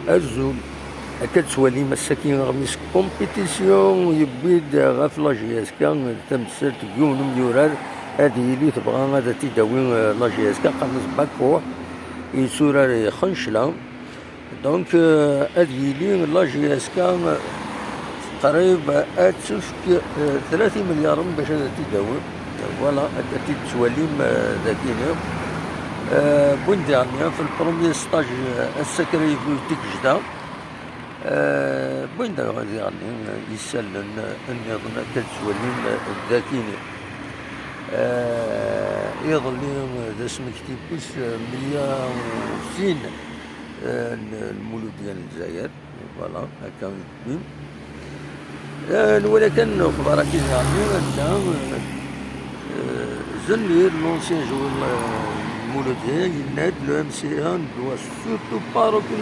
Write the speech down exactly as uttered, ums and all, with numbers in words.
Azul. Akka d-tettwalim ass-agi aɣmis compétition yewwi-d ɣef la J S K tamsalt n yiwen umyurar ad yili tebɣa ad t-id-tawi, eh, la J S K qqaren-as Bakuh, yetturar ixencla. Donc, eh, ad yili la J S K qrib ad tefk, eh, tlata imelyaren bac ad t-id-tawi. Voilà, akka d-tettwalim, eh, dagi-ni. Eh, wwin-d diɣen fi le premier stage, eh, ass-a kra yebdu Tigejda. Eh, wwin-d diɣen, eh, isallen, eh, nniḍen akka d-tettwalim, eh, dagi-ni. Eh, iḍelli, eh, d asmekti wis, eh, meyya u sin, eh, n Lmuludya n Lezzayer. Voilà, akka i d-wwin. Eh, nwala kan lexbar-agi diɣen, anda, eh, eh, Zenir, l'ancien joueur, eh, n Lmuludya, yenna-d, le M C A ne doit surtout pas reconnaître